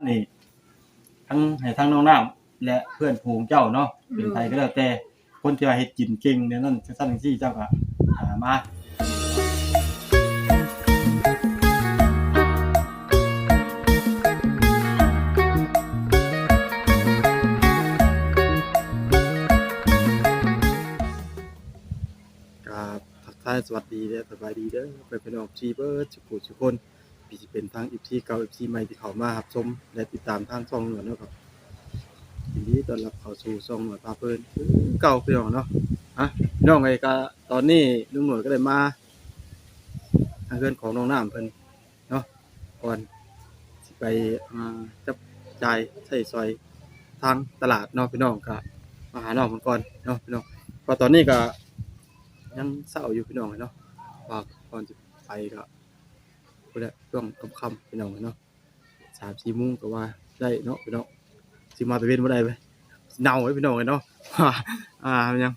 ນີ້ ທັງໃຫ້ທັງນ້ອງນ້ຳ ແລະ ເພື່ອນຝູງເຈົ້າເນາະ ເປັນໃຜກໍແລ້ວແຕ່ ຄົນທີ່ວ່າເຮັດກິນເກັ່ງແນວນັ້ນ ຈັ່ງຊັ້ນຈັ່ງຊີ້ ເຈົ້າກໍ ອ່າ ມາ. ກາບທັກທາຍສະຫວັດດີ ແລະ ສະບາຍດີເດີ ພໍ່ແມ່ພີ່ນ້ອງທີ່ເບິດສຸຂູສຸຄົນ ທີ່ຊິເປັນທັງເອັຟຊີເກົ່າ ເອັຟຊີໃໝ່ທີ່ເຂົ້າມາຮັບຊົມ ແລະ ຕິດຕາມທາງຊ່ອງໜວດເນາະ ກໍຍິນດີຕ້ອນຮັບເຂົ້າສູ່ຊ່ອງໜວດພາເພີນຄືເກົ່າ ພີ່ນ້ອງເນາະ. ອ່ະ ພີ່ນ້ອງເອີຍ ກໍຕອນນີ້ລຸງໜວດກໍໄດ້ມາຫາເຮືອນຂອງນ້ອງນ້ຳເພິ່ນເນາະ ກ່ອນຊິໄປ ອ່າ ຈັບຈ່າຍໃຊ້ສອຍທາງຕະຫຼາດເນາະ ພີ່ນ້ອງ ກໍມາຫານ້ອງເພິ່ນກ່ອນເນາະ ພີ່ນ້ອງ ເພາະຕອນນີ້ກໍຍັງເຊົ້າຢູ່ ພີ່ນ້ອງເນາະ ວ່າກ່ອນຊິໄປກໍ ພຸ້ນແຫຼະ ຊ່ວງຄ່ຳໆ ພີ່ນ້ອງເອີຍເນາະ ສາມສີ່ໂມງກໍວ່າໄດ້ເນາະ ພີ່ນ້ອງ ຊິມາແຕ່ເວັນບໍ່ໄດ້ເວີຍ ເນົ່າເລີຍ ພີ່ນ້ອງເອີຍເນາະ. ອ່າ ຫຍັງ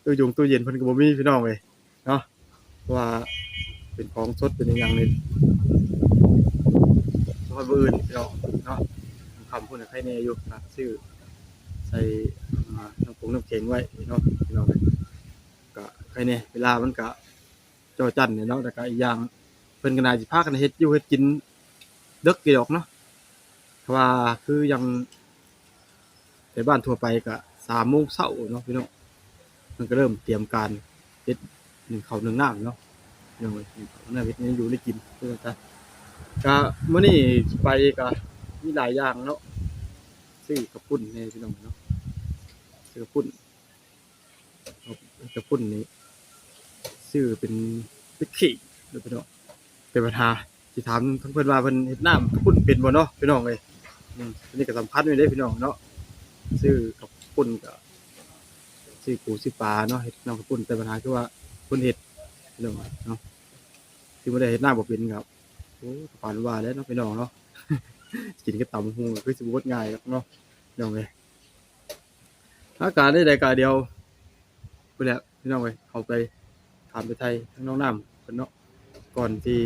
ຕູ້ຢົງຕູ້ເຢັນເພິ່ນກໍບໍ່ມີ ພີ່ນ້ອງເອີຍເນາະ ເພາະວ່າເປັນຂອງສົດ ເປັນອີ່ຫຍັງນີ້ ຮອດມື້ອື່ນ ພີ່ນ້ອງເນາະ. ຄ່ຳໆ ພຸ້ນນະ ໃຄແນ່ຢູ່ ຊື້ໃສ່ ອ່າ ນ້ຳກົງນ້ຳແຂງໄວ້ເນາະ ພີ່ນ້ອງເອີຍ ກໍໃຄແນ່ ເວລາມັນກໍ ຈໍ່ຈັ່ນນີ້ເນາະ ແລ້ວກະອີກຢ່າງເພິ່ນກໍໜ້າຊິພາກັນເຮັດຢູ່ເຮັດກິນເດິກຢູ່ດອກເນາະ ເພາະວ່າຄືຢ່າງໄທບ້ານທົ່ວໄປກະສາມໂມງເຊົ້າເນາະ ພີ່ນ້ອງ ເພິ່ນກໍເລີ່ມຕຽມການເຮັດໜຶ້ງເຂົ້າໜຶ້ງນ້ຳເນາະ ພີ່ນ້ອງເອີຍ ໜຶ້ງເຂົ້າໜຶ້ງນ້ຳ ເຮັດແນວຢູ່ແນວກິນ ຄືວ່າຊະ. ກະມື້ນີ້ຊິໄປກະມີຫຼາຍຢ່າງເນາະ ຊື້ເຂົ້າປຸ້ນແດ່ ພີ່ນ້ອງເນາະ ຊື້ເຂົ້າປຸ້ນ ເຂົ້າປຸ້ນນີ້ຊື້ເປັນ ເປັນຂີ້ເດີພີ່ນ້ອງ ແຕ່ບັນຫາຊິຖາມທາງເພິ່ນວ່າເພິ່ນເຮັດນ້ຳເຂົ້າປຸ້ນເປັນບໍ່ເນາະ ພີ່ນ້ອງເອີຍ. ອືມ ອັນນີ້ກໍສຳຄັນຢູ່ເດ້ພີ່ນ້ອງເນາະ ຊື້ເຂົ້າປຸ້ນກໍຊື້ປູຊື້ປາເນາະ ເຮັດນ້ຳເຂົ້າປຸ້ນ ແຕ່ບັນຫາຄືວ່າຄົນເຮັດພີ່ນ້ອງເນາະ ຄືບໍ່ໄດ້ເຮັດນ້ຳບໍ່ເປັນກໍ ໂອ້ ປານວ່າແຫຼະເນາະ ພີ່ນ້ອງເນາະ ກິນກັບຕຳບັກຫຸ່ງກໍຄືຊິບໍ່ໝົດງ່າຍດອກເນາະ ພີ່ນ້ອງເອີຍ. ອາກາດໃດໆ ກະດຽວ ພຸ້ນແຫຼະ ພີ່ນ້ອງເອີຍ ເຮົາໄປຖາມໄປໄຖ່ທາງນ້ອງນ້ຳເພິ່ນເນາະ ກ່ອນທີ່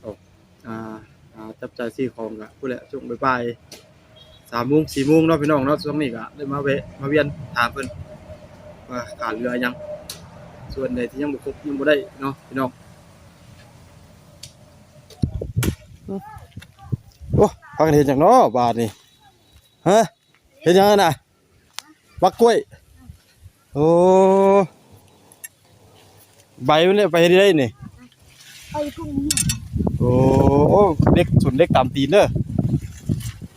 ອອກ ອ່າ ຫາຈັບຈ່າຍຊື້ຂອງກະ ພຸ້ນແຫຼະ ຊ່ວງບ່າຍໆ ສາມໂມງ ສີ່ໂມງເນາະ ພີ່ນ້ອງເນາະ. ຊ່ວງນີ້ກະໄດ້ມາແວະມາວຽນຖາມເພິ່ນວ່າຂາດເຫຼືອຫຍັງ ສ່ວນໃດທີ່ຍັງບໍ່ຄົບ ຍັງບໍ່ໄດ້ເນາະ ພີ່ນ້ອງ. ໂອ້ ພາກັນເຮັດຫຍັງເນາະບາດນີ້ ຮະ? ເຮັດຫຍັງຫັ້ນນະ? ບັກກ້ວຍ. ໂອ້ ໃບມັນເອົາໄປເຮັດໄດ້ນີ້? ໄປກຸ້ງ. ໂອ້ ເດັກ ສົນເດັກຕາມຕີນເດີ.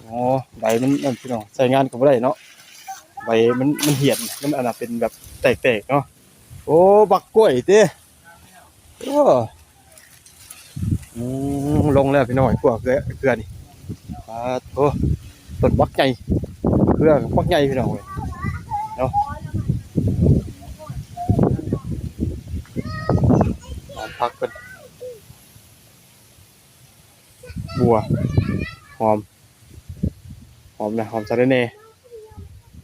ໂອ້ ໃບມັນນັ້ນພີ່ນ້ອງ ໃຊ້ງານກໍບໍ່ໄດ້ເນາະ ໃບມັນ ມັນຫຽນ ມັນອັນນ່າ ເປັນແບບແຕກໆເນາະ. ໂອ້ ບັກກ້ວຍຕິ. ໂອ້ ອືມ ລົງແລ້ວພີ່ນ້ອງ ເກືອ ເກືອ ເກືອນີ້ ປາດໂທ້ ຕົ້ນບັກໃຫຍ່ ເກືອບັກໃຫຍ່ພີ່ນ້ອງເອີຍເນາະ. ຫອມຜັກເພິ່ນ ບົວ ຫອມ ຫອມນະ ຫອມສາລະແໜ່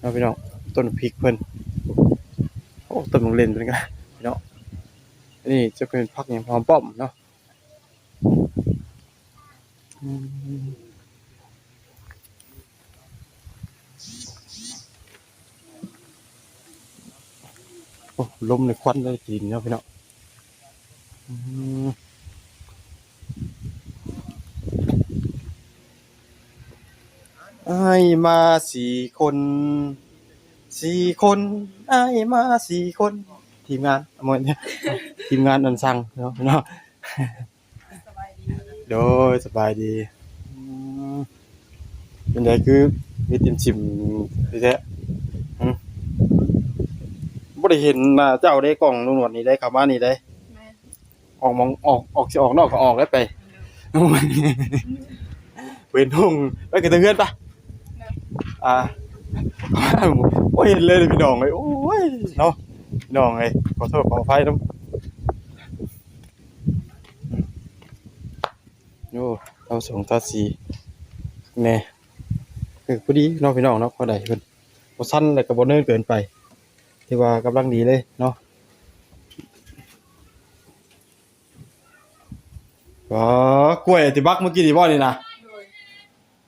ເນາະພີ່ນ້ອງ. ຕົ້ນພິກເພິ່ນ ໂອ້ ຕົ້ນໝາກເລັ່ນເພິ່ນກະເນາະ. ອັນນີ້ຈະເປັນຜັກຫຍັງ ຫອມປ້ອມເນາະ. ອືມ ໂອ້ ລົມໃນຄວັນໃນຕີນເນາະພີ່ນ້ອງ. ອືມ ອ້າຍມາສີ່ຄົນ ສີ່ຄົນ ອ້າຍມາສີ່ຄົນ ທີມງານ ທີມງານອັນສັ່ງເນາະ ເນາະ. ສະບາຍດີ ໂດຍ ສະບາຍດີ. ອືມ ເປັນໃດຄືເຮັດອີ່ມຊິມແທ້? ຫຶ ບໍ່ໄດ້ເຫັນໜ້າເຈົ້າເດ້ ກ້ອງລຸງໜວດນີ້ໄດ້ ເຂົ້າມານີ້ໄດ້. ແມ່ນ ອອກໝ່ອງ ອອກ ອອກ ຊິອອກນອກກໍອອກໄດ້ໄປ. ໂດຍ ເຫັນຫົງໄປຂຶ້ນເຮືອນປະ. ໂດຍ ອ່າ ບໍ່ເຫັນເລີຍພີ່ນ້ອງເອີຍ. ໂອ້ຍເນາະ ພີ່ນ້ອງເອີຍ ຂໍໂທດຂໍອະໄພນຳ. ໂອ້ ເອົາສອງຕາສີແນ່ ເອີ ພໍດີເນາະ ພີ່ນ້ອງເນາະ ພໍໄດ້ເພິ່ນ ບໍ່ຊັນແລ້ວກໍບໍ່ເນີນເກີນໄປ ຖືວ່າກຳລັງດີເລີຍເນາະ. ອໍ ກ້ວຍທີ່ບັກມື້ກີ້ນີ້ບໍ່ນີ້ນະ?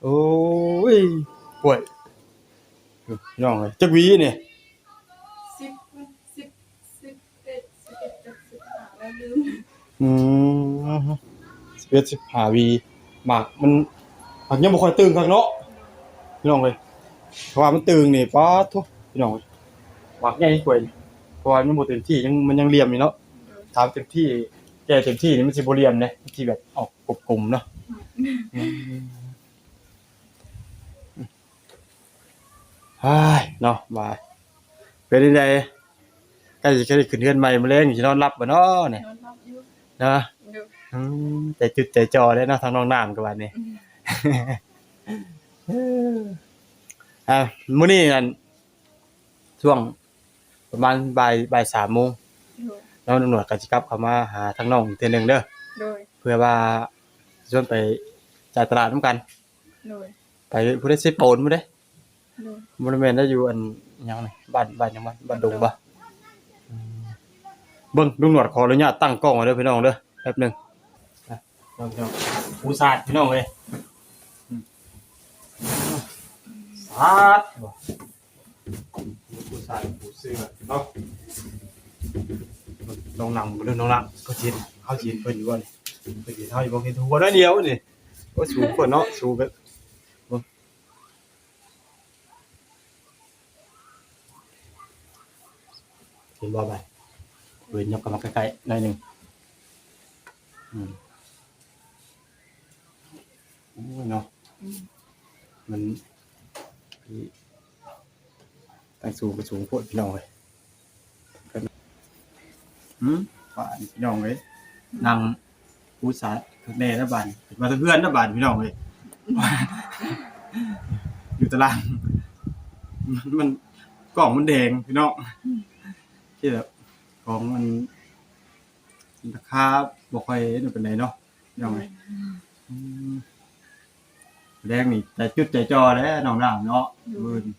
ໂດຍ. ໂອ້ຍ ກ້ວຍ ພີ່ນ້ອງເອີຍ ຈັກຫວີນີ້? ສິບ ສິບ ສິບເອັດ ສິບເອັດ ຈັກສິບຫ້າແລ້ວລືມ. ອືມ ສິບເອັດ ສິບຫ້າຫວີ ໝາກມັນ ໝາກຍັງບໍ່ຄ່ອຍຕຶງຄັກເນາະ ພີ່ນ້ອງເອີຍ ເພາະວ່າມັນຕຶງນີ້ ປາດໂທ້ ພີ່ນ້ອງເອີຍ ໝາກໃຫຍ່ກວ່ານີ້ ເພາະວ່າມັນບໍ່ເຕັມທີ່ ຍັງ ມັນຍັງຫຼ່ຽມຢູ່ເນາະ ຖ້າເຕັມທີ່ ແກ່ເຕັມທີ່ນີ້ມັນຊິບໍ່ຫຼ່ຽມເດ້ ມັນຊິແບບອອກກົມໆເນາະ ອືມ. ເຮີ້ຍ ເນາະ ວ່າ ເປັນຈັ່ງໃດ ໃກ້ຊິໄດ້ຂຶ້ນເຮືອນໃໝ່ ມື້ແລງຊິນອນຫຼັບບໍ່ເນາະນີ້? ນອນຫຼັບຢູ່ ເນາະ ໂດຍ ອືມ ໃຈຈຸດໃຈຈ່ອເດ້ເນາະ ທາງນ້ອງນ້ຳກໍບາດນີ້ ອືມ ອ່າ ມື້ນີ້ນັ້ນ ຊ່ວງປະມານບ່າຍ ບ່າຍສາມໂມງ ໂດຍ ເນາະ ຕຳຫຼວດກໍຊິກັບເຂົ້າມາຫາທາງນ້ອງອີກເທື່ອໜຶ່ງເດີ ໂດຍ ເພື່ອວ່າຊວນໄປຈ່າຍຕະຫຼາດນຳກັນ ໂດຍ ໄປພຸ້ນເດ້ ເຊໂປນພຸ້ນເດ້ ໂດຍ ບໍ່ແມ່ນໄດ້ຢູ່ອັນຫຍັງນີ້ ບ້ານ ບ້ານຫຍັງ ບ້ານ ບ້ານດົງບໍ່? ອືມ ເບິ່ງ ລຸງໜວດຂໍອະນຸຍາດຕັ້ງກ້ອງໄວ້ເດີພີ່ນ້ອງເດີ ແປັບໜຶ່ງ ອ່ະ ພີ່ນ້ອງ ປູສາດພີ່ນ້ອງເອີຍ ອືມ ສາດ ປູສາດປູເສື່ອເນາະ ລອງນັ່ງເບິ່ງເດີນ້ອງນະ ເຂົາຊິເຫັນ ເຮົາຊິເຫັນເພິ່ນຢູ່ບໍ່ນີ້ ເພິ່ນຊິເຫັນເຮົາຢູ່ບໍ່? ເຫັນຫົວໜ້ອຍດຽວນີ້ ໂອ້ຍ ສູງໂພດເນາະ ສູງແບບ ເຫັນບໍ່ບາດ ເອີ ຍົກເຂົ້າມາໃກ້ໆໜ້ອຍໜຶ່ງ ອືມ ໂອ້ຍເນາະ ອືມ ມັນ ຕັ້ງສູງກໍສູງໂພດພີ່ນ້ອງເອີຍ ອືມ ວ່າພີ່ນ້ອງເອີຍ ນັ່ງ ອຸດສາແນ່ລະບາດນີ້ ເປັນມາແຕ່ເຮືອນລະບາດນີ້ພີ່ນ້ອງເອີຍ ຢູ່ຕາລາງ ມັນ ມັນ ກ້ອງມັນແດງພີ່ນ້ອງ ທີ່ແບບ ຂອງມັນ ລາຄາບໍ່ຄ່ອຍນັ້ນປານໃດເນາະ ພີ່ນ້ອງເອີຍ ອືມ ແລງນີ້ໃຈຈຸດໃຈຈ່ອແລ້ວນ້ອງນ້ຳເນາະ ໂດຍ ມື້ນີ້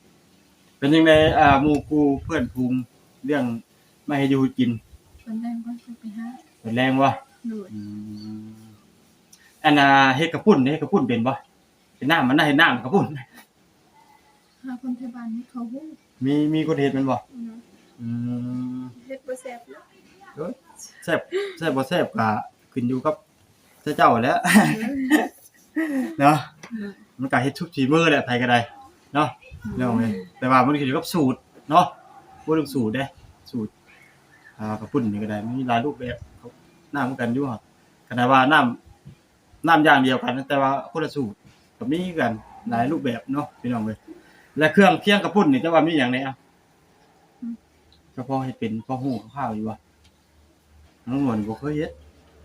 ເປັນຈັ່ງໃດ ອ່າ ໝູ່ຄູ່ເພື່ອນຝູງ ເລື່ອງ ມາເຮັດຢູ່ເຮັດກິນ ຕອນແລງກໍຊິໄປຫາ ຕອນແລງບໍ່? ໂດຍ ອືມ ອັນນ່າ ເຮັດເຂົ້າປຸ້ນ ເຮັດເຂົ້າປຸ້ນເປັນບໍ່? ເຮັດນ້ຳ ມັນນະ ເຮັດນ້ຳເຂົ້າປຸ້ນ ຫາຄົນແຖວບ້ານເຂົາຮູ້ ມີ ມີຄົນເຮັດແມ່ນບໍ່? ໂດຍ ອືມ ເຮັດບໍ່ແຊບເນາະ ໂດຍ ແຊບ ແຊບບໍ່ແຊບກໍຂຶ້ນຢູ່ກັບ ແຕ່ເຈົ້າແຫຼະ ເອີ ເນາະ ເອີ ມັນກະເຮັດສຸດຝີມືແຫຼະ ໃຜກໍໄດ້ເນາະ ອືມ ພີ່ນ້ອງເອີຍ ແຕ່ວ່າມັນຂຶ້ນຢູ່ກັບສູດເນາະ ບໍ່ເລື່ອງສູດເດ້ ສູດ ອ່າ ເຂົ້າປຸ້ນນີ້ກໍໄດ້ ມັນມີຫຼາຍຮູບແບບ ນ້ຳຄືກັນຢູ່ ຂະໜາດວ່ານ້ຳ ນ້ຳຢ່າງດຽວກັນ ແຕ່ວ່າຄົນລະສູດກໍມີຄືກັນ ອືມ ຫຼາຍຮູບແບບເນາະ ພີ່ນ້ອງເອີຍ ແລະ ເຄື່ອງຄຽງເຂົ້າປຸ້ນນີ້ ເຈົ້າວ່າມີຫຍັງແດ່? ອືມ ເຈົ້າພໍເຮັດເປັນ ພໍຮູ້ຄ່າວໆຢູ່ບໍ່? ນ້ອງນວນບໍ່ເຄີຍເຮັດ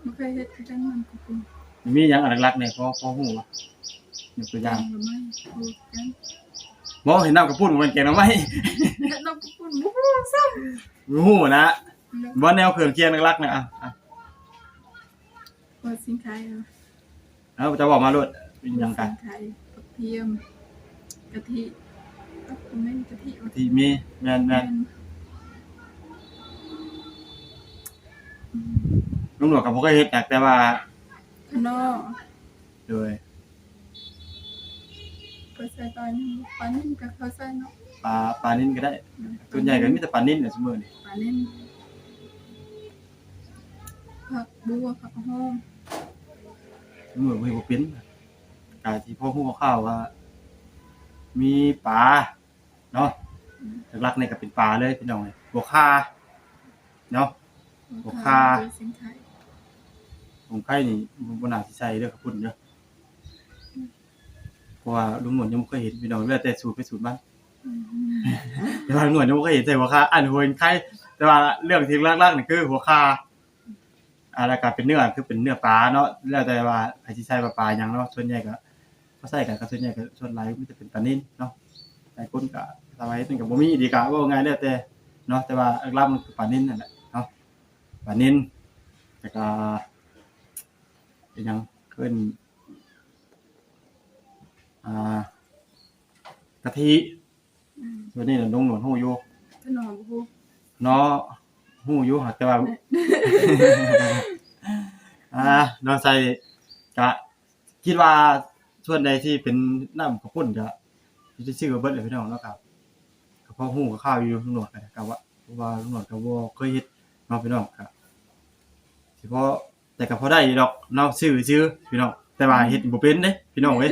ບໍ່ເຄີຍເຮັດຄືກັນ ມັນກໍເປັນ ມີຫຍັງອັນຫຼັກໆແດ່ ພໍ ພໍຮູ້ບໍ່? ຍົກຕົວຢ່າງ ແກງໜໍ່ໄມ້ ບໍ່ ເຮັດນ້ຳເຂົ້າປຸ້ນ ບໍ່ແມ່ນແກງໜໍ່ໄມ້ ເຮັດນ້ຳເຂົ້າປຸ້ນ ບໍ່ຮູ້ຊ້ຳ ບໍ່ຮູ້ນະ ໂດຍ ບໍ່ ແນວເຄື່ອງຄຽງຫຼັກໆນະ ອ່ະ ອ່ະ ເປີດສິນຄ້າ ເອົາ ເຈົ້າເວົ້າມາໂລດ ເປັນຫຍັງກະ ເປັນສິນຄ້າ ກະທຽມ ກະທິ ເອີ ແມ່ນກະທິ ກະທິມີ ແມ່ນໆ ແມ່ນ ອືມ ລຸງໜວດກໍບໍ່ເຄີຍເຮັດນະ ແຕ່ວ່າ ຂະໜໍ່ ໂດຍ ເຂົາໃສ່ປາ ປານິນກໍເຂົາໃສ່ເນາະ ປາ ປານິນກໍໄດ້ ອືມ ສ່ວນໃຫຍ່ກໍມີແຕ່ປານິນແຫຼະຊຸມື້ນີ້ ປານິນ ຜັກບົ່ວ ຜັກຫອມ ເມື່ອບໍ່ເຮັດບໍ່ເປັນ ກະທີ່ພໍຮູ້ຄ່າວໆວ່າ ມີປາເນາະ ອືມ ຫຼັກໆນີ້ກໍເປັນປາເລີຍພີ່ນ້ອງເອີຍ ຫົວຂ່າເນາະ ຫົວຂ່າ ຫົວຂ່າ ຫົວສິງໄຄ ຫົວສິງໄຄນີ້ບໍ່ ບໍ່ໜ້າຊິໃສ່ເດີ ເຂົ້າປຸ້ນເດີ ອືມ ເພາະວ່າລຸງໜວດຍັງບໍ່ເຄີຍເຫັນພີ່ນ້ອງ ແລ້ວແຕ່ສູດໃຜສູດມັນ ອືມ ແຕ່ວ່າລຸງໜວດຍັງບໍ່ເຄີຍເຫັນໃສ່ຫົວຂ່າ ອັນຫົວສິງໄຄ ແຕ່ວ່າເລື່ອງທີ່ຫຼັກໆນີ້ຄືຫົວຂ່າ ອ່າ ແລ້ວກໍເປັນເນື້ອ ຄືເປັນເນື້ອປາເນາະ ແລ້ວແຕ່ວ່າໃຜຊິໃສ່ວ່າປາຫຍັງເນາະ ສ່ວນໃຫຍ່ກໍ ເຂົາໃສ່ກັນກໍສ່ວນໃຫຍ່ກໍສ່ວນຫຼາຍມີແຕ່ເປັນປານິນເນາະ ຫຼາຍຄົນກໍ ສະບາຍເຮັດມັນກໍບໍ່ມີອີ່ຫຼີ ກໍເວົ້າງ່າຍແລ້ວແຕ່ເນາະ ແຕ່ວ່າຫຼັກໆມັນຄືປານິນນັ້ນແຫຼະເນາະ ປານິນ ແລ້ວກໍອີຫຍັງ ເອີ້ນ ອ່າ ກະທິ ອືມ ໂຕນີ້ນະ ລຸງໜວດຮູ້ຢູ່ ຂະໜໍ່ບໍ່ຮູ້ ເນາະ ຮູ້ຢູ່ ແຕ່ວ່າ ອ່າ ເນາະ ໃສ່ ກະ ຄິດວ່າ ສ່ວນໃດທີ່ເປັນນ້ຳເຂົ້າປຸ້ນກະ ທີ່ໄດ້ຊື້ມາເບິດແຫຼະພີ່ນ້ອງເນາະ ກະ ກະພໍຮູ້ຄ່າວໆຢູ່ ລຸງໜວດກະ ກະວ່າ ເພາະວ່າລຸງໜວດກະບໍ່ເຄີຍເຮັດເນາະພີ່ນ້ອງ ກະຊິພໍ ແຕ່ກະພໍໄດ້ຢູ່ດອກເນາະ ຊື້ຊື່ພີ່ນ້ອງ ແຕ່ວ່າເຮັດບໍ່ເປັນເດ້ພີ່ນ້ອງເອີຍ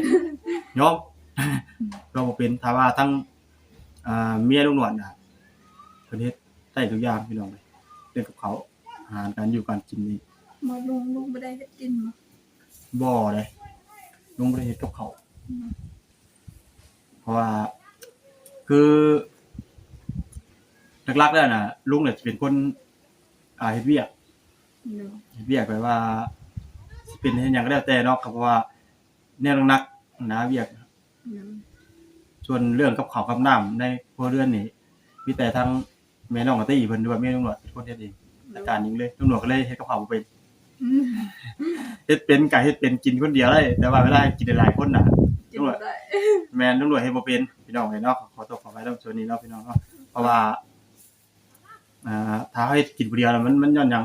ຍອມ ເຮັດບໍ່ເປັນ ຖ້າວ່າທາງ ອ່າ ເມຍລຸງໜວດນະ ເພິ່ນເຮັດໄດ້ທຸກຢ່າງພີ່ນ້ອງເອີຍ ເລື່ອງກັບເຂົ້າ ອາຫານການຢູ່ການກິນນີ້ ບໍ່ ລຸງ ລຸງບໍ່ໄດ້ເຮັດກິນບໍ່? ບໍ່ເດ້ ລຸງບໍ່ໄດ້ເຮັດກັບເຂົ້າ ອືມ ເພາະວ່າ ຄື ຫຼັກໆແລ້ວນະ ລຸງແຫຼະຊິເປັນຄົນ ອ່າ ເຮັດວຽກ ໂດຍ ເຮັດວຽກແບບວ່າ ຊິເປັນເຮັດຫຍັງກະແລ້ວແຕ່ເນາະ ກະເພາະວ່າແນວໜັກໆນະ ວຽກ ໂດຍ ສ່ວນເລື່ອງກັບເຂົ້າກັບນ້ຳໃນຄົວເຮືອນນີ້ ມີແຕ່ທາງ ແມ່ນ້ອງກະຕີເພິ່ນ ຫຼືວ່າແມ່ລຸງໜວດເປັນຄົນເຮັດເອງ ໂດຍ ຈັດການເອງເລີຍ ລຸງໜວດກະເລີຍເຮັດກັບເຂົ້າບໍ່ເປັນ ອືມ ເຮັດເປັນກະເຮັດເປັນກິນຄົນດຽວໄດ້ ແຕ່ວ່າເວລາໃຫ້ກິນຫຼາຍໆຄົນນະ ກິນບໍ່ໄດ້ ແມ່ນ ລຸງໜວດເຮັດບໍ່ເປັນພີ່ນ້ອງເອີຍເນາະ ຂໍໂທດຂໍອະໄພນຳສ່ວນນີ້ເນາະພີ່ນ້ອງເນາະ ເພາະວ່າ ອ່າ ຖ້າເຮົາເຮັດກິນຜູ້ດຽວລະມັນ ມັນຍ້ອນຫຍັງ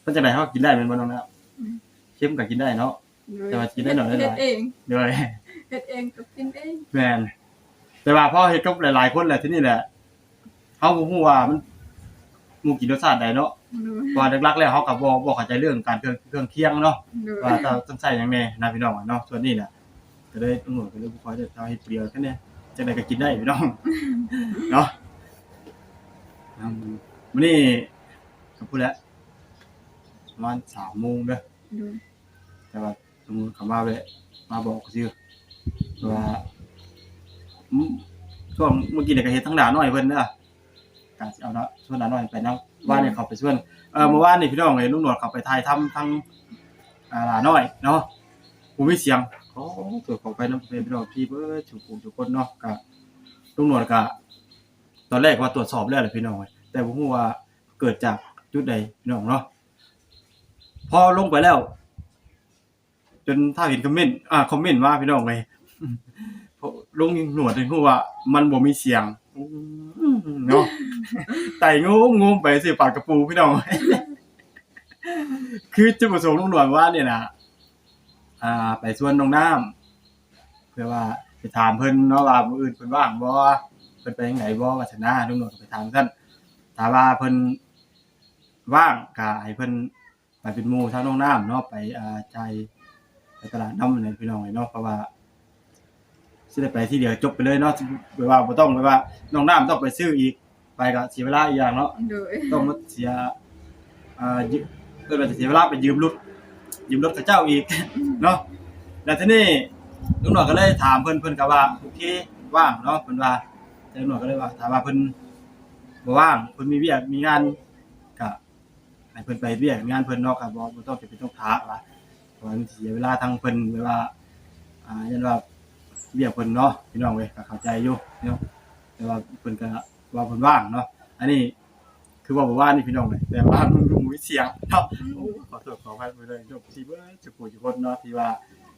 ມັນຈັ່ງໃດເຮົາກະກິນໄດ້ແມ່ນບໍ່ນ້ອງນາ? ອືມ ເຄັມກະກິນໄດ້ເນາະ ໂດຍ ແຕ່ວ່າກິນໄດ້ໜ້ອຍໄດ້ຫຼາຍ ເຮັດເອງ ໂດຍ ເຮັດເອງກະກິນເອງ ແມ່ນ ແຕ່ວ່າພໍເຮັດກັບຫຼາຍໆຄົນແຫຼະ ທີນີ້ແຫຼະ ເຮົາບໍ່ຮູ້ວ່າມັນ ໝູ່ກິນລົດຊາດໃດເນາະ ໂດຍ ເພາະວ່າຫຼັກໆແລ້ວເຮົາກະບໍ່ ບໍ່ເຂົ້າໃຈເລື່ອງການເຄື່ອງ ເຄື່ອງຄຽງເນາະ ໂດຍ ວ່າຕ້ອງໃຊ້ຫຍັງແດ່ນະພີ່ນ້ອງເນາະ ສ່ວນນີ້ແຫຼະ ກະເລີຍ ຕຳຫຼວດກະເລີຍບໍ່ຄ່ອຍໄດ້ ຖ້າເຮັດຜູ້ດຽວກະແນ່ ຈັ່ງໃດກະກິນໄດ້ພີ່ນ້ອງເນາະ ອືມ ມື້ນີ້ກະພຸ້ນແຫຼະ ປະມານສາມໂມງເດີ ໂດຍ ແຕ່ວ່າ ເຂົາມາແວະມາບອກຊື່ ເພາະວ່າ ອືມ ຊ່ວງມື້ກີ້ນີ້ກະເຮັດທາງດານ້ອຍເພິ່ນເດີ ກະຊິເອົາເນາະ ຊວນຫຼານ້ອຍໄປນຳ ວານນີ້ເຂົ້າໄປຊວນ ເອີ ມື້ວານນີ້ພີ່ນ້ອງເອີຍ ລຸງໜວດເຂົ້າໄປຖ່າຍທຳທາງ ອ່າ ຫຼານ້ອຍເນາະ ບໍ່ມີສຽງ ຂໍໂທດຂໍອະໄພນຳພໍ່ແມ່ພີ່ນ້ອງທີ່ເບິດສູ່ຜູ້ສູ່ຄົນເນາະ ກະ ລຸງໜວດກະ ຕອນແລກວ່າຕວດສອບແລ້ວແຫຼະພີ່ນ້ອງເອີຍ ແຕ່ບໍ່ຮູ້ວ່າເກີດຈາກຈຸດໃດພີ່ນ້ອງເນາະ ພໍລົງໄປແລ້ວ ຈົນຖ້າເຫັນຄອມເມັນ ອ່າ ຄອມເມັນມາພີ່ນ້ອງເອີຍ ລົງໜວດໃຫ້ຮູ້ວ່າມັນບໍ່ມີສຽງ ອືມ ເນາະ ໄຕ່ງູມໆໄປຊື່ປາດກະປູພີ່ນ້ອງເອີຍ ຄືຈຸດປະສົງລຸງໜວດວ່ານີ້ນະ ອ່າ ໄປຊວນນ້ອງນ້ຳ ເພື່ອວ່າໄປຖາມເພິ່ນເນາະວ່າມື້ອື່ນເພິ່ນວ່າງບໍ່ ເພິ່ນໄປທາງໃດບໍ່ ວ່າຊັ້ນນະ ລຸງໜວດກະໄປຖາມຊັ້ນ ຖ້າວ່າເພິ່ນວ່າງກະໃຫ້ເພິ່ນ ໄປເປັນໝູ່ທາງນ້ອງນ້ຳເນາະ ໄປ ອ່າ ຈ່າຍ ໄປຕະຫຼາດນຳຫັ້ນແຫຼະພີ່ນ້ອງເອີຍເນາະ ເພາະວ່າຊິໄດ້ໄປທີດຽວຈົບໄປເລີຍເນາະ ແບບວ່າບໍ່ຕ້ອງ ແບບວ່ານ້ອງນ້ຳຕ້ອງໄປຊື້ອີກ ໄປກະເສຍເວລາອີກຢ່າງເນາະ ໂດຍ ຕ້ອງມາເສຍ ອ່າ ຢືມ ເອີ້ນວ່າເສຍເວລາໄປຢືມລົດ ຢືມລົດເຂົາເຈົ້າອີກເນາະ ແລ້ວທີນີ້ລຸງໜວດກະເລີຍຖາມເພິ່ນ ເພິ່ນກະວ່າໂອເຄ ວ່າງເນາະ ເພິ່ນວ່າ ແຕ່ລຸງໜວດກະເລີຍວ່າ ຖ້າວ່າເພິ່ນບໍ່ວ່າງ ເພິ່ນມີວຽກມີງານ ກະ ໃຫ້ເພິ່ນໄປວຽກງານເພິ່ນເນາະ ກະບໍ່ ບໍ່ຕ້ອງຈຳເປັນຕ້ອງຖ້າວ່າ ເພາະວ່າມັນຊິເສຍເວລາທາງເພິ່ນ ແບບວ່າ ອ່າ ຢ້ານວ່າວຽກເພິ່ນເນາະ ພີ່ນ້ອງເອີຍ ກະເຂົ້າໃຈຢູ່ເນາະ ແຕ່ວ່າເພິ່ນກະວ່າເພິ່ນວ່າງເນາະ ອັນນີ້ຄືເວົ້າເມື່ອວານນີ້ພີ່ນ້ອງເອີຍ ແຕ່ວ່າມັນບໍ່ມີສຽງເນາະ ອືມ ໂອ້ ຂໍໂທດຂໍອະໄພເດີ ເອັຟຊີ ເບິດສູ່ຜູ້ສູ່ຄົນເນາະ ທີ່ວ່າ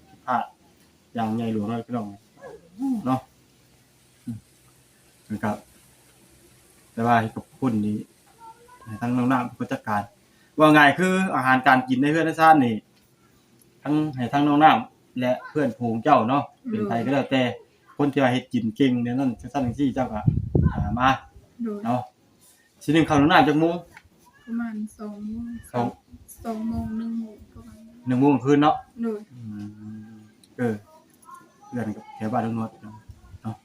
ຜິດພາດຢ່າງໃຫຍ່ຫຼວງເນາະ ພີ່ນ້ອງເນາະ. ອືມ ແລ້ວກະ ແຕ່ວ່າເຮັດກັບຄົນນີ້ ໃຫ້ທາງນ້ອງນ້ຳເປັນຄົນຈັດການ ເວົ້າງ່າຍຄືອາຫານການກິນໃນເຮືອນໃນຊານນີ້ ທັງ ໃຫ້ທາງນ້ອງນ້ຳ ແລະ ເພື່ອນຝູງເຈົ້າເນາະ ເປັນໃຜກະແລ້ວແຕ່ ຄົນທີ່ວ່າເຮັດກິນເກັ່ງແນວນັ້ນ ຈັ່ງຊັ້ນຈັ່ງຊີ້ ເຈົ້າກະຫາມາ ໂດຍ ເນາະ. ຊິໜຶ້ງເຂົ້າໜຶ້ງນ້ຳຈັກໂມງ? ປະມານສອງໂມງ ສອງ ສອງໂມງ ໜຶ່ງໂມງ ປະມານ ໜຶ່ງໂມງຄືນເນາະ ໂດຍ ອືມ ເອີ ເຮືອນກະແຖວບ້ານລຸງໜວດເນາະ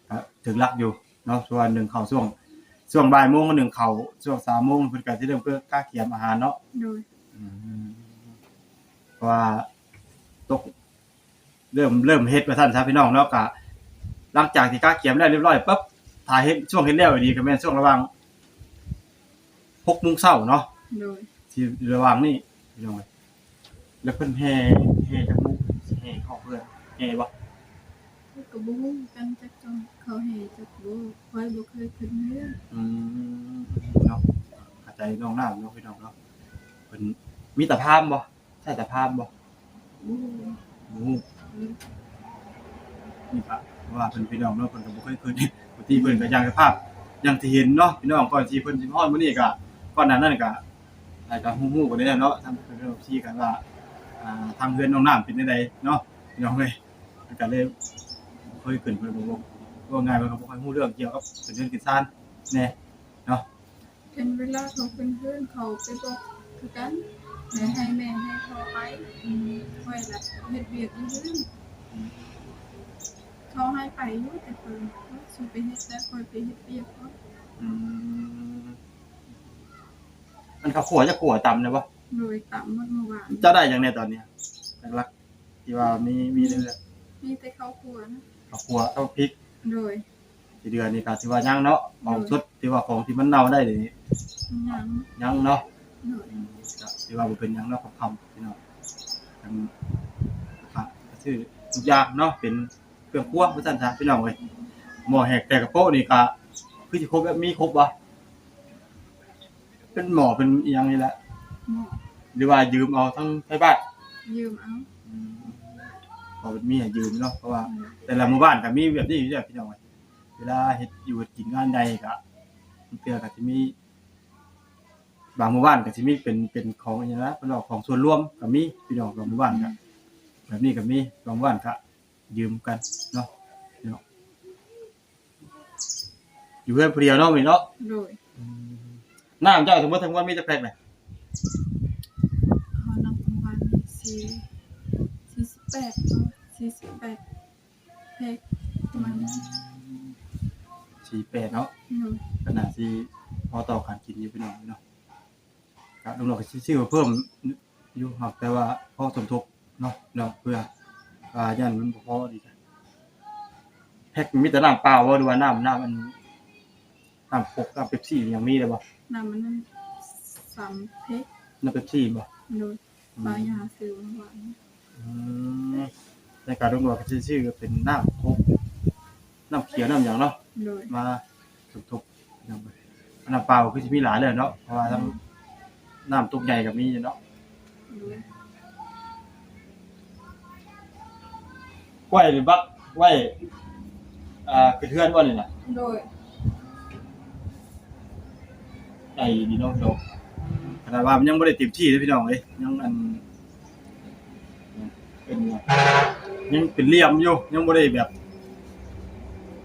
ກະຖືກຫຼັກຢູ່ເນາະ ເພາະວ່າໜຶ້ງເຂົ້າຊ່ວງ ຊ່ວງບ່າຍໂມງໜຶ້ງເຂົ້າ ຊ່ວງສາມໂມງເພິ່ນກະຊິເລີ່ມກະກຽມອາຫານເນາະ ໂດຍ ອືມ ເພາະວ່າຕົກ ເລີ່ມ ເລີ່ມເຮັດວ່າຊັ້ນຊະພີ່ນ້ອງເນາະ ກະຫຼັງຈາກທີ່ກະກຽມແລ້ວຮຽບຮ້ອຍປຶບ ຖ້າເຮັດ ຊ່ວງເຮັດແລ້ວອີ່ຫຼີກະແມ່ນຊ່ວງລະຫວ່າງຫົກໂມງເຊົ້າເນາະ ໂດຍ ຊິລະຫວ່າງນີ້ພີ່ນ້ອງເອີຍ ແລ້ວເພິ່ນແຫ່ ແຫ່ຈັກໂມງ ແຫ່ເຂົ້າເຮືອນ ແຫ່ບໍ່? ຂ້ອຍກະບໍ່ຮູ້ຄືກັນ ຈັກເຂົາແຫ່ຈັກບໍ່ ຂ້ອຍບໍ່ເຄີຍຂຶ້ນເຮືອນ ອືມ ເນາະ ເຂົ້າໃຈນ້ອງນ້ຳເນາະ ພີ່ນ້ອງເນາະ ເພິ່ນມີຕາພາມບໍ່? ໃຊ້ຕາພາມບໍ່? ບໍ່ຮູ້ ບໍ່ຮູ້ ອືມ ນີ້ກະວ່າເພິ່ນພີ່ນ້ອງເນາະ ເພິ່ນກະບໍ່ເຄີຍຂຶ້ນ ບາງທີເພິ່ນກະຢ່າງສະພາບ ຢ່າງທີ່ເຫັນເນາະ ພີ່ນ້ອງ ກ່ອນທີ່ເພິ່ນຊິມາຮອດມື້ນີ້ກະ ກ່ອນໜ້ານັ້ນກະ ກະຮູ້ໆກັນແລ້ວເນາະ ທາງເພິ່ນເປັນເອັຟຊີກັນວ່າ ອ່າ ທາງເຮືອນນ້ອງນ້ຳເປັນແນວໃດເນາະ ພີ່ນ້ອງເອີຍ ກໍເລີຍບໍ່ຄ່ອຍຂຶ້ນ ເພິ່ນກໍບໍ່ ເວົ້າງ່າຍວ່າກໍບໍ່ຄ່ອຍຮູ້ເລື່ອງກ່ຽວກັບຂຶ້ນເຮືອນຂຶ້ນຊານແດ່ເນາະ. ຄັນເວລາເຂົາຂຶ້ນເຮືອນ ເຂົາໄປບອກຄືກັນ ແລະ ໃຫ້ແມ່ໃຫ້ພໍ່ໄປ. ອືມ ຂ້ອຍລະເຮັດວຽກຢູ່ເຮືອນ. ອືມ ເຂົາໃຫ້ໄປຢູ່ ແຕ່ຂ້ອຍວ່າ ເອີ ສູໄປເຮັດແລ້ວ ຂ້ອຍໄປເຮັດວຽກກ່ອນ. ອືມ ອັນເຂົ້າຂົ້ວ ຈັກຂົ້ວຕຳແລ້ວບໍ່? ໂດຍ ຕຳໝົດມື້ວານ. ເຈົ້າໄດ້ຫຍັງແດ່ຕອນນີ້ ຫຼັກໆ ທີ່ວ່າມີ ມີເລີຍ? ມີແຕ່ເຂົ້າຂົ້ວນະ ເຂົ້າຂົ້ວກັບພິກ. ໂດຍ ທີ່ເດືອນີ້ກໍຖືວ່າຍັງເນາະ ໂດຍ ຂອງສົດ ທີ່ວ່າຂອງທີ່ມັນເນົ່າໄດ້ນີ້ ຍັງ ຍັງເນາະ. ໂດຍ ອືມ ກໍຖືວ່າບໍ່ເປັນຫຍັງເນາະ ຄ່ຳໆ ພີ່ນ້ອງ. ອັນ ກໍຊື້ທຸກຢ່າງເນາະ ເປັນເຄື່ອງຄົວວ່າຊັ້ນຊະ ພີ່ນ້ອງເອີຍ. ໝໍ້ແຮກແຕ່ກະໂປະນີ້ກໍຄືຊິຄົບ ແບບມີຄົບບໍ່? ເປັນໝໍ້ເປັນອີ່ຫຍັງນີ້ແຫຼະ ໝໍ້ ຫຼືວ່າຢືມເອົາທາງໄທບ້ານ? ຢືມເອົາ. ອືມ ເພາະເພິ່ນມີໃຫ້ຢືມເນາະ ເພາະວ່າ ອືມ ແຕ່ລະໝູ່ບ້ານກໍມີແບບນີ້ຢູ່ແລ້ວ ພີ່ນ້ອງເອີຍ. ເວລາເຮັດຢູ່ເຮັດກິນງານໃຫຍ່ກໍ ບາງເທື່ອກໍຊິມີ ບາງໝູ່ບ້ານກໍຊິມີເປັນ ເປັນຂອງອີ່ຫຍັງນະ ເພິ່ນເວົ້າຂອງສ່ວນລວມກໍມີ ພີ່ນ້ອງ. ບາງໝູ່ບ້ານກໍ ອືມ ແບບນີ້ກໍມີ ບາງໝູ່ບ້ານກໍຢືມກັນເນາະ ພີ່ນ້ອງ. ຢູ່ເຮືອນຜູ້ດຽວເນາະ ມື້ນີ້ເນາະ. ໂດຍ ອືມ ນ້ຳເຈົ້າທັງໝົດທັງມວນມີຈັກແພັກນະ? ເຮົານັບປະມານສີ່ ສີ່ສິບແປດເນາະ ສີ່ສິບແປດແພັກ ປະມານນັ້ນ. ອືມ ສີ່ແປດເນາະ. ໂດຍ ກໍໜ້າຊິພໍຕໍ່ການກິນຢູ່ ພີ່ນ້ອງເນາະ. ກະລຸງຫຼວງກໍຊິຊື້ມາເພີ່ມຢູ່ ຫາກແຕ່ວ່າພໍສົມທົບເນາະ ເນາະ ເພື່ອ ອ່າ ຢ້ານມັນບໍ່ພໍອີກ. ແພັກມີແຕ່ນ້ຳເປົ່າບໍ່ ຫຼືວ່ານ້ຳ ນ້ຳອັນ ນ້ຳໂຄກ ນ້ຳເປັບຊີ ຫຍັງມີແລ້ວບໍ່? ນ້ຳອັນນັ້ນ ສາມເພັກ ນ້ຳເປັບຊີບໍ່? ໂດຍ ອືມ ປ້າຢາຊື້ມື້ວານ. ອືມ ໃນການລຸງຫຼວງກໍຊິຊື້ເປັນນ້ຳໂຄກ ນ້ຳຂຽວ ນ້ຳຫຍັງເນາະ. ໂດຍ ມາສົມທົບ ນ້ຳເປົ່າຄືຊິມີຫຼາຍແລ້ວເນາະ ເພາະວ່າທັງ ອືມ ນ້ຳຕົກໃຫຍ່ກໍມີຢູ່ເນາະ. ໂດຍ ກ້ວຍນີ້ບັກໄວ້ ອ່າ ຂຶ້ນເຮືອນບໍ່ນີ້ນະ? ໂດຍ ໃຫຍ່ດີເນາະ ພີ່ນ້ອງ. ຂະໜາດວ່າມັນຍັງບໍ່ໄດ້ເຕັມທີ່ເດ້ ພີ່ນ້ອງເອີຍ ຍັງອັນ ເປັນ ຍັງເປັນຫຼ່ຽມຢູ່ ຍັງບໍ່ໄດ້ແບບ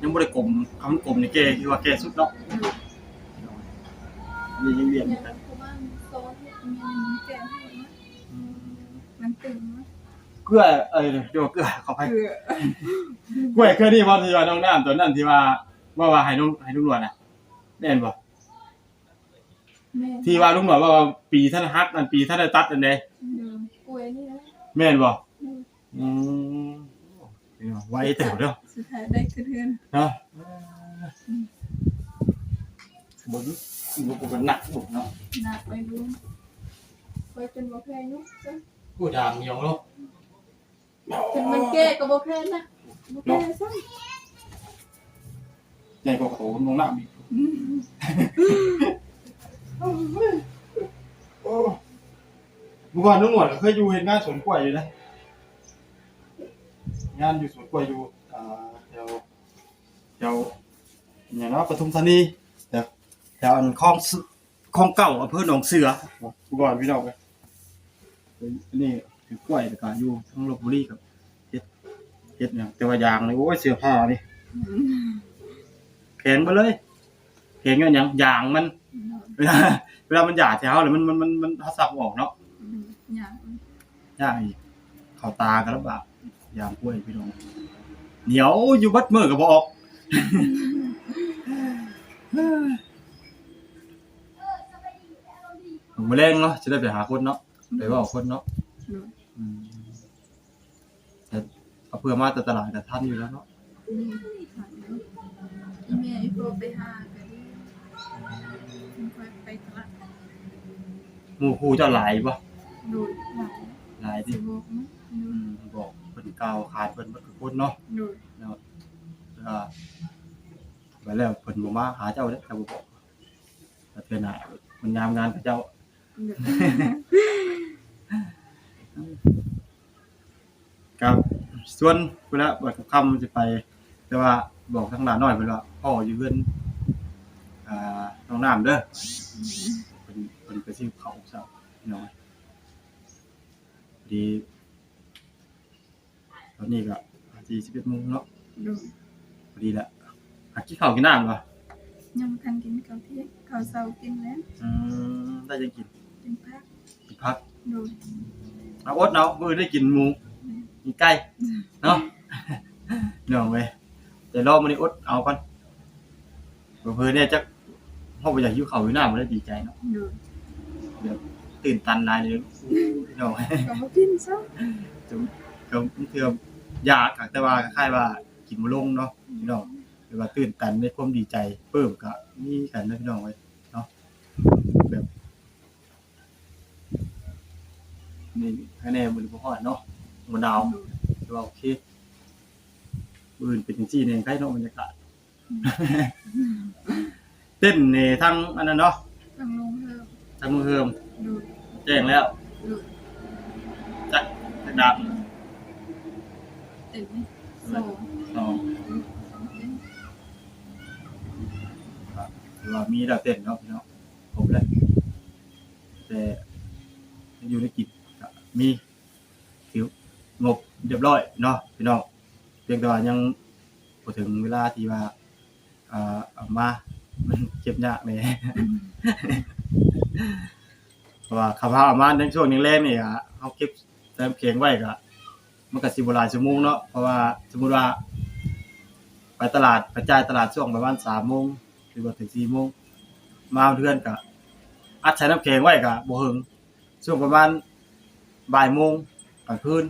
ຍັງບໍ່ໄດ້ກົມ. ຄັນມັນກົມນີ້ແກ່ ຖືວ່າແກ່ສຸດເນາະ. ອືມ ນີ້ຍັງຫຼຽມຢູ່ນະ ປະມານສອງອາທິດ ມັນແກ່. ອືມ ມັນຕຶງເນາະ ເກືອ ເອີ ເກືອ ຂໍອະໄພ ເກືອ ກ້ວຍເຄືອນີ້ບໍ່ ທີ່ວ່ານ້ອງນ້ຳຕອນນັ້ນ ທີ່ວ່າ ເວົ້າວ່າໃຫ້ນ້ອງ ໃຫ້ນ້ອງນວດນະ ແມ່ນບໍ່? ແມ່ນ ທີ່ວ່າລຸງໜອຍວ່າ ວ່າປີທັນໄດ້ຫັກ ອັນປີທັນໄດ້ຕັດ ອັນໃດ ໂດຍ ປ່ວຍນີ້ນະ ແມ່ນບໍ່? ໂດຍ ອືມ ໄວແຕ່ເນາະ ສຸດທ້າຍໄດ້ຂຶ້ນເຮືອນເນາະ. ອືມ ເບິ່ງ ເບິ່ງ ເບິ່ງໜັກເນາະ ໜັກໄປລຸງ ໄປຈົນບໍ່ແພ້ຍົກຊະ ໂອ້ ດາງໜຽວເນາະ. ເຖິງມັນແກ່ກໍບໍ່ແພ້ນະ ບໍ່ແພ້ຊ້ຳ ໃຫຍ່ກວ່າໂຕນ້ອງນ້ຳອີກ. ອືມ ໂອ້ ເມື່ອກ່ອນນ້ອງໜວດກໍເຄີຍຢູ່ເຮັດງານສວນກ້ວຍຢູ່ນະ ງານຢູ່ສວນກ້ວຍຢູ່ ອ່າ ແຖວ ແຖວຫຍັງເນາະ ປະທຸມທານີ ແຖວ ແຖວອັນຄອງ ຄອງເກົ່າ ອຳເພີໜອງເສືອ ເມື່ອກ່ອນ ພີ່ນ້ອງເອີຍ. ອັນນີ້ຄືກ້ວຍ ແລ້ວກໍຢູ່ທາງລົບບຸຣີກໍເຮັດ ເຮັດຫຍັງ ແຕ່ວ່າຢາງນີ້ ໂອ້ຍ ເສືອຜ່ານີ້ ອືມ ແຂງເບິດເລີຍ. ແຂງຍ້ອນຫຍັງ? ຢາງມັນ ອືມ ເວລາ ເວລາມັນຢາດໃສ່ເຮົາແລ້ວ ມັນ ມັນ ມັນ ມັນ ເຮົາຊັກບໍ່ອອກເນາະ. ອືມ ຢາງມັນ ຢາງອີກ ເຂົ້າຕາກໍລຳບາກ ຢາງກ້ວຍ ພີ່ນ້ອງ ໜຽວຢູ່ເບິດມື້ກໍບໍ່ອອກ. ມື້ແລງເນາະ ຊິໄດ້ໄປຫາຄົນເນາະ ອືມ ໄປເວົ້າຄົນເນາະ. ໂດຍ ອືມ ແຕ່ເອົາເພື່ອມາແຕ່ຕະຫຼາດກໍທັນຢູ່ແລ້ວເນາະ. ອືມ ທັນຢູ່ ອີແມ່ອີພໍ່ໄປຫາກໍດີ ອືມ ຈຶ່ງຄ່ອຍໄປຕະຫຼາດ. ໝູ່ຄູ່ເຈົ້າຫຼາຍບໍ່? ໂດຍ ຫຼາຍ ຫຼາຍຕິ ຊິບອກເນາະ. ອືມ ອືມ ບອກເພິ່ນກ່າວຂານເພິ່ນເບິດທຸກຄົນເນາະ. ໂດຍ ເນາະ ແລ້ວ ແລ້ວເພິ່ນບໍ່ມາຫາເຈົ້າເດ້ ຖ້າບໍ່ບອກ. ແລ້ວເທື່ອໜ້າມັນຍາມງານຂະເຈົ້າ ກໍຊວນພຸ້ນລະ ບາດຄ່ຳໆຊິໄປ ແຕ່ວ່າບອກທາງຫຼານນ້ອຍເພິ່ນວ່າ ພໍ່ຢູ່ເຮືອນ ອ່າ ນ້ອງນ້ຳເດີ ເພິ່ນ ເພິ່ນໄປຊື້ເຂົ້າເຊົ້າເນາະ. ພໍດີ ຕອນນີ້ກໍ ສີ່ສິບເອັດໂມງເນາະ. ໂດຍ. ພໍດີລະ. ຫາກິນເຂົ້າກິນນ້ຳບໍ່? ຍັງບໍ່ທັນກິນເຂົ້າທ່ຽງ ເຂົ້າເຊົ້າກິນແລ້ວ. ອືມ ໄດ້ຫຍັງກິນ? ກິນຜັກ. ກິນຜັກ. ໂດຍ. ເອົາ ອົດເອົາ ມື້ອື່ນໄດ້ກິນໝູ ແມ່ນ ກິນໄກ່ເນາະ ນ້ອງເອີຍ. ແຕ່ລອມື້ນີ້ອົດເອົາກ່ອນ ເຜີໆແດ່ຈັກ ເຮົາບໍ່ຢາກຫິວເຂົ້າຫິວນ້ຳ ບໍ່ໄດ້ດີໃຈເນາະ. ໂດຍ. ແບບຕື່ນຕັນຫຼາຍເລີຍ ໂອ້ຍ ນ້ອງ ກໍບໍ່ກິນຊ້ຳ ກໍບາງເທື່ອຢາກ ແຕ່ວ່າຄ້າຍໆວ່າກິນບໍ່ລົງເນາະ ອືມ ພີ່ນ້ອງ. ແຕ່ວ່າຕື່ນຕັນໃນຄວາມດີໃຈ ປຶ້ມກໍມີກັນນະ ພີ່ນ້ອງເອີຍເນາະ. ແບບ ນີ້ ໃຄແດ່ ມື້ນີ້ບໍ່ຮ້ອນເນາະ ບໍ່ໜາວ ຖືວ່າໂອເຄ. ມື້ອື່ນເປັນຈັ່ງຊີ້ແດ່ ໃຄເນາະ ບັນຍາກາດ. ອືມ ເຕັ້ນນີ້ທາງອັນນັ້ນເນາະ ທາງໂຮງແຮມ ທາງໂຮງແຮມ. ໂດຍ. ແຈ້ງແລ້ວ. ໂດຍ. ຈັກ ຈັກດານ? ເຕັນສອງ ສອງ ສອງເຕັນ. ຖືວ່າມີແລ້ວເຕັນເນາະ ພີ່ນ້ອງ. ຄົບແລ້ວ ແຕ່ຢູ່ໃນກິດກະມີ ຖືງົບຮຽບຮ້ອຍເນາະ ພີ່ນ້ອງ. ພຽງແຕ່ວ່າຍັງບໍ່ເຖິງເວລາທີ່ວ່າ ອ່າ ເອົາມາ ມັນເກັບຍາກແດ່ ອືມ ເພາະວ່າຄັນວ່າເອົາມາໃນຊ່ວງແລງໆນີ້ ອາ ເຮົາເກັບໃສ່ນ້ຳແຂງໄວ້ກະ ມັນກະຊິບໍ່ຫຼາຍຊົ່ວໂມງເນາະ. ເພາະວ່າສົມມຸດວ່າໄປຕະຫຼາດ ໄປຈ່າຍຕະຫຼາດຊ່ວງປະມານສາມໂມງ ຫຼືວ່າເຖິງສີ່ໂມງ ມາຮອດເຮືອນກະອັດໃສ່ນ້ຳແຂງໄວ້ກະບໍ່ເຖິງ ຊ່ວງປະມານບ່າຍໂມງກາງຄືນ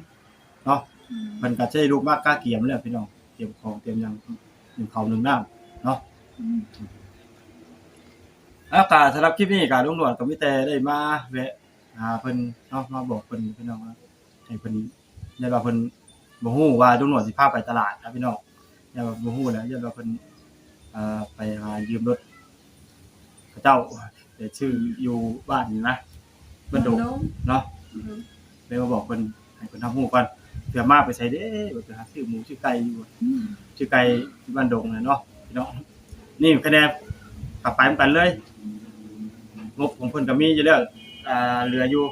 ເນາະ. ອືມ ເພິ່ນກະຊິລຸກມາກະກຽມແລ້ວ ພີ່ນ້ອງ ກຽມຂອງກຽມຫຍັງ ໜຶ້ງເຂົ້າໜຶ້ງນ້ຳເນາະ. ອືມ ແລ້ວກະສຳລັບຄລິບນີ້ກະລຸງໜວດກະມີແຕ່ໄດ້ມາແວະຫາເພິ່ນເນາະ ມາບອກເພິ່ນ ພີ່ນ້ອງ ໃຫ້ເພິ່ນ ຢ້ານວ່າເພິ່ນບໍ່ຮູ້ວ່າລຸງໜວດຊິພາໄປຕະຫຼາດນະ ພີ່ນ້ອງ. ຢ້ານວ່າບໍ່ຮູ້ແຫຼະ ຢ້ານວ່າເພິ່ນ ເອີ ໄປຫາຢືມລົດເຂົາເຈົ້າໄປຊື້ຢູ່ບ້ານນີ້ນະ ບ້ານດົງ ບ້ານດົງເນາະ. ອືມ ເລີຍມາບອກເພິ່ນ ໃຫ້ເພິ່ນຮັບຮູ້ກ່ອນ ເພື່ອມາໄປໃສເດ້ ວ່າໄປຫາຊື້ໝູຊື້ໄກ່ຢູ່ ອືມ ຊື້ໄກ່ທີ່ບ້ານດົງນະເນາະ ພີ່ນ້ອງ. ນີ້ຄະແນນກໍໄປນຳກັນເລີຍ ງົບຂອງເພິ່ນກໍມີຢູ່ແລ້ວ ອ່າ ເຫຼືອຢູ່.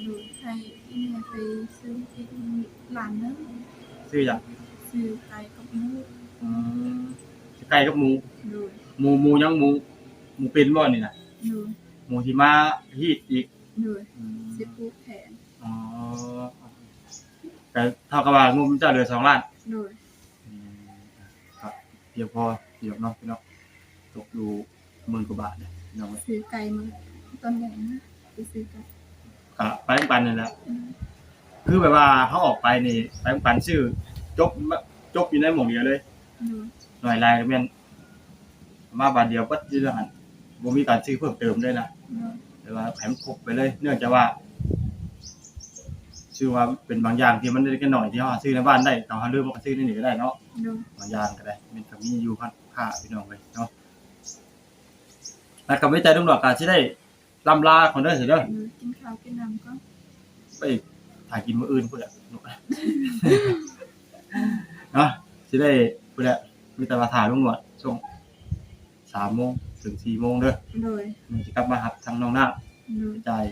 ໂດຍ ໃຫ້ອີ່ແມ່ໄປຊື້ກິນລ້ານໜຶ່ງ. ຊື້ຫຍັງ? ຊື້ໄກ່ກັບໝູ. ອືມ ຊື້ໄກ່ກັບໝູ. ໂດຍ. ໝູ ໝູຫຍັງ? ໝູ ໝູປິ່ນບໍ່ນີ້ນະ? ໂດຍ. ໝູທີ່ມາຮີດອີກ. ໂດຍ. ອືມ ຊິປູກແທນ. ອໍ ກໍເທົ່າກັບວ່າງົບເຈົ້າເຫຼືອສອງລ້ານ. ໂດຍ. ອືມ ກໍພຽງພໍຢູ່ດອກເນາະ ພີ່ນ້ອງ ຕົກຢູ່ໝື່ນກວ່າບາດເດ້ ພີ່ນ້ອງເອີຍ. ຊື້ໄກ່ມາຕອນແລງນະ ໄປຊື້ໄກ່ ກະໄປນຳກັນນັ້ນແຫຼະ. ອືມ ຄືແບບວ່າເຮົາອອກໄປນີ້ ໄປນຳກັນ ຊື້ ຈົບ ຈົບຢູ່ໃນໝ່ອງດຽວເລີຍ. ໂດຍ. ໜ້ອຍຫຼາຍກໍແມ່ນ ມາບາດດຽວເບິດຢູ່ຫັ້ນ ບໍ່ມີການຊື້ເພີ່ມເຕີມເລີຍນະ. ໂດຍ. ແຕ່ວ່າໃຫ້ມັນຄົບໄປເລີຍ ເນື່ອງຈາກວ່າ ຊື່ວ່າເປັນບາງຢ່າງທີ່ມັນເລັກໆນ້ອຍໆ ທີ່ເຮົາຫາຊື້ໃນບ້ານໄດ້ ເຮົາລືມ ເຮົາກໍຊື້ໃນນີ້ກໍໄດ້ເນາະ. ໂດຍ. ບາງຢ່າງກໍໄດ້ ມັນກໍມີຢູ່ຮ້ານຄ້າ ພີ່ນ້ອງເອີຍເນາະ. ແລ້ວກໍມີແຕ່ລຸງໜວດກໍຊິໄດ້ ລ່ຳລາກ່ອນເດີ ເດີ. ໂດຍ. ກິນເຂົ້າກິນນ້ຳກ່ອນ ໄປຖ້າກິນມື້ອື່ນພຸ້ນແຫຼະເນາະ ຊິໄດ້ພຸ້ນແຫຼະ. ມີແຕ່ວ່າຖ້າລຸງໜວດຊ່ວງສາມໂມງເຖິງສີ່ໂມງເດີ. ໂດຍ. ມັນຊິກັບມາຮັບທາງນ້ອງນ້ຳ. ໂດຍ. ຈ່າຍ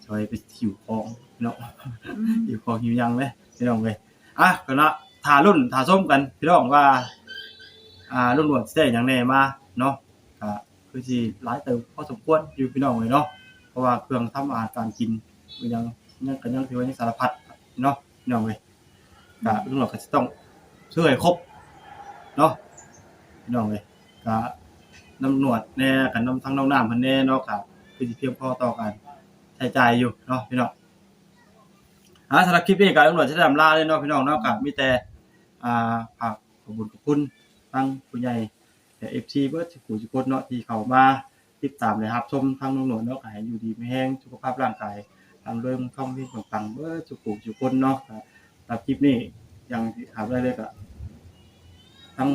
ຊ່ອຍໄປຫິ້ວຂອງເນາະ. ອືມ ຫິ້ວຂອງຫິ້ວຫຍັງເດ້ ພີ່ນ້ອງເອີຍ. ອ່ະ ກໍເນາະ ຖ້າລຸ້ນຖ້າຊົມກັນ ພີ່ນ້ອງ ວ່າ ອ່າ ລຸງໜວດຊິໄດ້ຫຍັງແດ່ມາເນາະ. ກໍຄືຊິຫຼາຍເຕີບພໍສົມຄວນຢູ່ ພີ່ນ້ອງເອີຍເນາະ ເພາະວ່າເຄື່ອງທຳອາຫານການກິນ ອີ່ຫຍັງ ຍັງ ກໍຍັງຖືວ່າຍັງສາລະພັດເນາະ ພີ່ນ້ອງເອີຍ. ອືມ ກໍລຸງໜວດກໍຊິຕ້ອງຊື້ໃຫ້ຄົບເນາະ ພີ່ນ້ອງເອີຍ. ກໍນຳໜວດແດ່ ກັບນຳທາງນ້ອງນ້ຳເພິ່ນແດ່ເນາະ ກໍຄືຊິພຽງພໍຕໍ່ການໃຊ້ຈ່າຍຢູ່ເນາະ ພີ່ນ້ອງ. ອ່າ ສຳລັບຄລິບນີ້ກໍລຸງໜວດຊິໄດ້ລ່ຳລາເລີຍເນາະ ພີ່ນ້ອງເນາະ. ກໍມີແຕ່ ອ່າ ຝາກຂອບຄຸນຂອບຄຸນທາງຜູ້ໃຫຍ່ ແລະ ເອັຟຊີ ເບິດສູ່ຜູ້ສູ່ຄົນເນາະ ທີ່ເຂົ້າມາຕິດຕາມ ແລະ ຮັບຊົມທາງລຸງໜວດເນາະ. ກໍໃຫ້ຢູ່ດີມີແຮງ ສຸຂະພາບຮ່າງກາຍ ລ່ຳລວຍເງິນຄຳເຮັງປັງໆ ເບິດສູ່ຜູ້ສູ່ຄົນເນາະ. ກໍສຳລັບຄລິບນີ້ ຢ່າງທີ່ຖາມໄດ້ເລີຍ ກໍທັງ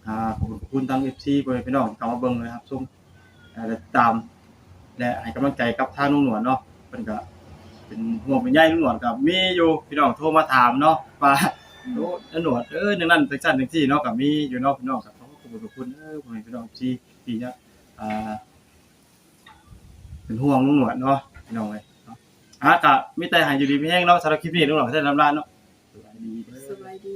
ອ່າ ຂອບຄຸນຂອບຄຸນທາງ ເອັຟຊີ ພໍ່ແມ່ພີ່ນ້ອງທີ່ເຂົ້າມາເບິ່ງ ແລະ ຮັບຊົມ ແລະ ຕິດຕາມ ແລະ ໃຫ້ກຳລັງໃຈກັບທາງລຸງໜວດເນາະ. ເພິ່ນກໍເປັນຫ່ວງເປັນໃຍ ລຸງໜວດກໍມີຢູ່ ພີ່ນ້ອງໂທມາຖາມເນາະ ວ່າ ອືມ ໂອ້ ລຸງໜວດເອີຍ ຈັ່ງນັ້ນຈັ່ງຊັ້ນຈັ່ງຊີ້ເນາະ ກໍມີຢູ່ເນາະ ພີ່ນ້ອງ. ກໍຂໍຂອບຄຸນຂອບຄຸນເດີ ພໍ່ແມ່ພີ່ນ້ອງ ເອັຟຊີ ທີ່ຍັງ ອ່າ ເປັນຫ່ວງລຸງໜວດເນາະ ພີ່ນ້ອງເອີຍເນາະ. ອ່າ ກໍມີແຕ່ໃຫ້ຢູ່ດີມີແຮງເນາະ. ສຳລັບຄລິບນີ້ ລຸງໜວດກໍໄດ້ລ່ຳລາເນາະ. ສະບາຍດີເດີ ສະບາຍດີ.